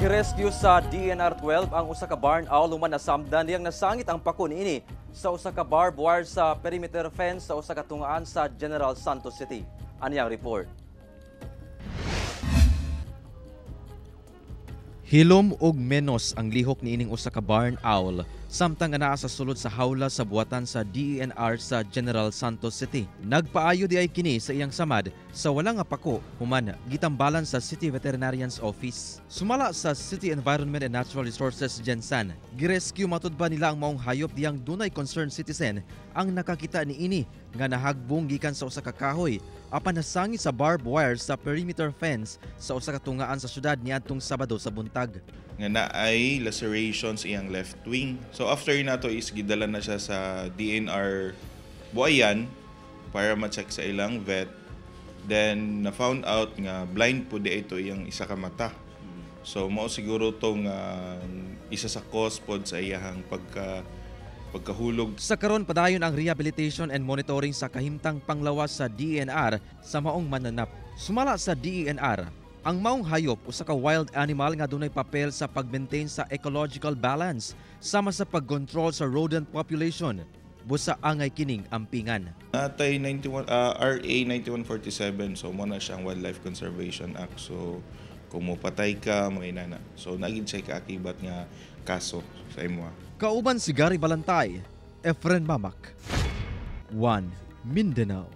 Girescue sa DENR 12 ang usa ka barn owl human nasamdan diyang nasangit ang pako niini sa usa ka barbed wire sa perimeter fence sa usa ka tungaan sa General Santos City. Ani ang report. Hilom og menos ang lihok niining usa ka barn owl samtang anaa sa sulod sa hawla sa buhatan sa DENR sa General Santos City. Nagpaayo di ay kini sa iyang samad sa wala nga pako human gitambalan sa City Veterinarian's Office. Sumala sa City Environment and Natural Resources Gensan, girescue matud ba nila ang maong hayop diyang dunay concerned citizen ang nakakita niini nga nahagbong gikan sa usa ka kahoy apan nasangi sa barbed wire sa perimeter fence sa usa ka tungaan sa syudad niadtong Sabado sa buntag. Nga naay lacerations iyang left wing. So after nato is gidala na siya sa DENR Buayan para ma-check sa ilang vet. Then na found out nga blind po di ito iyang isa ka mata. So mao siguro tong isa sa cause pod sa iyahang pagkahulog. Sa karon, padayon ang rehabilitation and monitoring sa kahimtang panglawas sa DENR sa maong mananap. Sumala sa DENR, ang maong hayop usa ka wild animal nga dunay papel sa pag-maintain sa ecological balance sama sa pagkontrol sa rodent population. Busa angay kining ampingan. Natay 91 RA 9147, so mo na siyang Wildlife Conservation Act. So kung mopatay ka mga inana. So nagid siya kaakibat nga kaso sa imo. Kauban si Gary Balantay, Efren Mamak. 1 Mindanao.